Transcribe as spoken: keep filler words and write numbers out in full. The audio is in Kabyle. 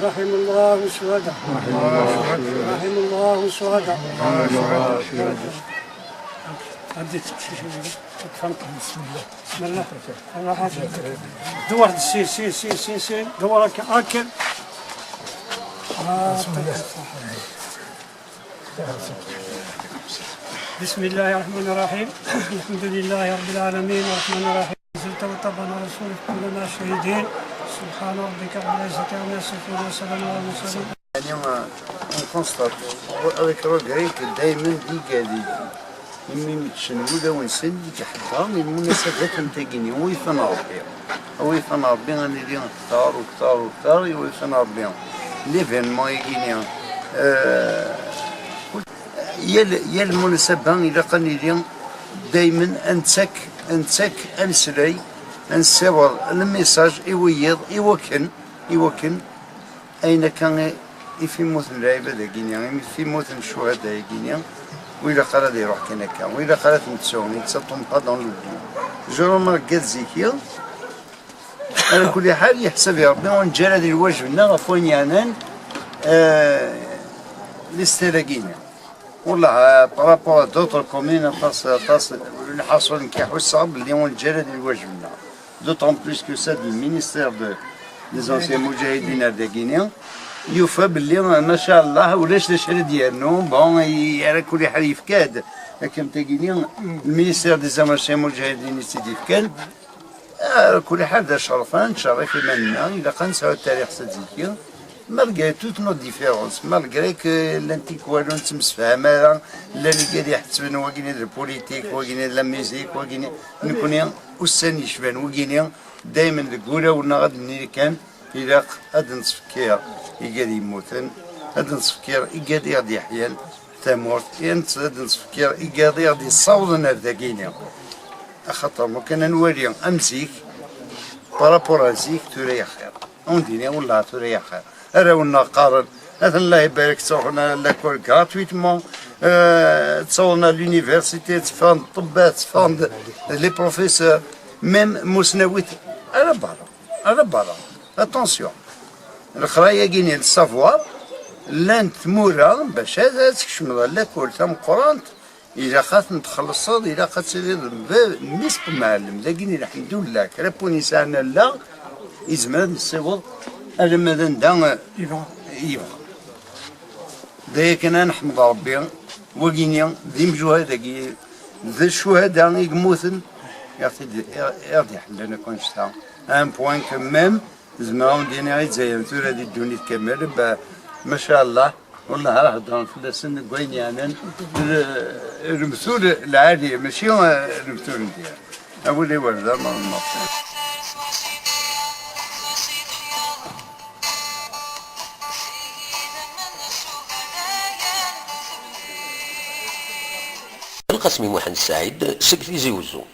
رحم الله الشهداء. رحم الله الشهداء. عندي تقشيش. بسم الله. بسم الله. الرحمن الرحيم. دور سي، سي، سي، سي، سي. دور هكا، هكا. آه، بسم الله. بسم الله الرحمن الرحيم. الحمد لله رب العالمين، الرحمن الرحيم. أنزلت وطبعنا رسولك كلنا شهيدين. سبحان ربك رب العزة عما يصفون، وسلام على المرسلين. يعني، on constate avec regret que دايما دي قاعدين. Imi mi ččen wulawen-nsen i iḥeddren i lmunasabat am tagini, wa ifan Ṛebbi. Wa ifan Ṛebbi, ad nili ktar u ktar u ktar, wa ifan Ṛebbi. L'événement-agi-ni, euh, yal, yal munasaba ilaq ad nili daymen ad nettak, ad nettak ameslay, ad nessiweḍ le message i wiyiḍ, i wakken, i wakken ayen akka i, i fi mmuten lɛibad-agi-ni, i fi mmuten ccuhada-agi-ni, ur ilaq ara ad iruḥ kan akka, ur ilaq ara ad t-nettu, netta tombe pas dans l'oubli. Je remarque zik-i, ala kulli ḥal, yeḥsab Rebbi ur neǧǧi ara di lwajeb-nneɣ ɣef wayen yeɛnan, euh, les stèles-agi-ni. Wellah, euh, par rapport à d'autres communes, aṭas, aṭas, lḥaṣul nekk ḥusseɣ belli ur neǧǧi ara di lwajeb-nneɣ. D'autant plus que ça, du ministère de, des anciens moudjahidines ar dagini, yufa belli, maca Allah, ulac d acu ara d-yernu. Bon, i-, ara kulli ḥal yefka-d, akken tagini, le ministère des anciens moudjahidines i tt-id-yefkan. Ara kulli ḥal d acerf, ad nettcerrif iman-nneɣ, ilaq ad nesɛu tarixt ad zik-i. Malgré toutes nos différences, malgré que llan tikwal ur nettemsefham ara, llan igad iḥettben, wagini d la politique, wagini d la musique, wagini, nekni ussan yecban wagini, daymen deg wulawen-nneɣ ad d-nini kan, ilaq ad nettfekkir igad yemmuten, ad nettfekkir igad i ɣ-d-yeḥyan tamurt, ad nettfekkir igad i ɣ-d-yessawḍen ar dagini. Axaṭer lukan ad nwali am zik, par rapport à zik, tura yaxir. Ad wen-d-iniɣ, wellah, tura yaxir. Arraw-nneɣ qqaren, atan Allah ibarek, ttruḥun ar lakul gratuitement, euh, ttawḍen ar l'université, tteffɣen ṭṭebbat, tteffɣen les professeurs, même musnawit, ala berra, ala berra. Attention. Leqraya-gini, le savoir, llant tmura bac ad, ad tkecmeḍ ar lakul tameqqrant, ilaq ad ten-txellṣeḍ, ilaq ad tiliḍ d bab, mmi-s n umɛellem. Dagini, lḥemdullah, kra n win yesɛan allaɣ, yezmer ad nessiweḍ alamma d anda, eh, yebɣa. Yebɣa. D aya kan ad neḥmed Rebbi, wagini d imjuhad-agi, d ccuhada i yemmuten, i ɣ-t-id-, i ɣ-, i ɣ-d-iḥellan akk annect-a. À un point que même, zemreɣ ad wen-d-iniɣ Izzayren tura di ddunit kamel, ba, maca Allah, Wellah ara heddren fell-asen deg wayen yeɛnan l-, lemtul lɛali, mačči, eh, lemtul n dir. Awal iwerda ma nneqṣ. Lqasmi Muḥend Saɛid seg Tizi Wezzu.